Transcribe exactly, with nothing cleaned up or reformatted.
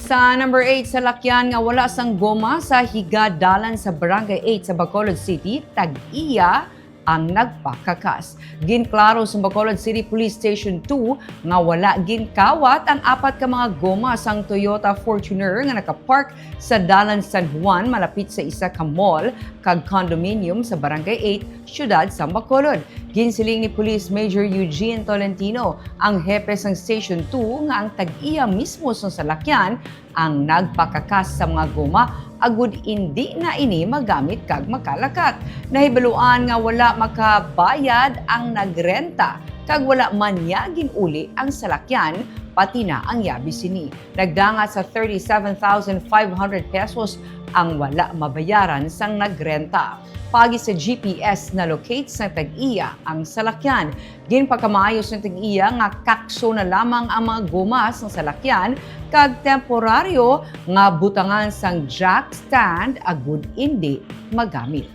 Sa number eight, salakyan nga wala sang goma sa higa dalan sa Barangay eight sa Bacolod City, tag-iya ang nagpakakas. Ginklaro sa Bacolod City Police Station two nga wala ginkawat ang apat ka mga goma sang Toyota Fortuner nga nakapark sa dalan San Juan, malapit sa isa ka mall kag condominium sa Barangay eight, siyudad sang Bacolod. Ginsiling ni Police Major Eugene Tolentino, ang hepe sang Station two, nga ang tag-iya mismo sang salakyan ang nagpakakas sa mga goma agud indi na ini magamit kag makalakat. Nahibaluan nga wala makabayad ang nagrenta kag wala man niya gin-uli ang salakyan, pati na ang yabi sini. Nagdangat sa thirty-seven thousand five hundred pesos ang wala mabayaran sang nagrenta. Paagi sa G P S, na-locate sang tag-iya ang salakyan. Ginpakamaayo sang tag-iya nga kakso na lamang ang mga goma sang salakyan kag temporaryo nga butangan sang jack stand agud indi magamit.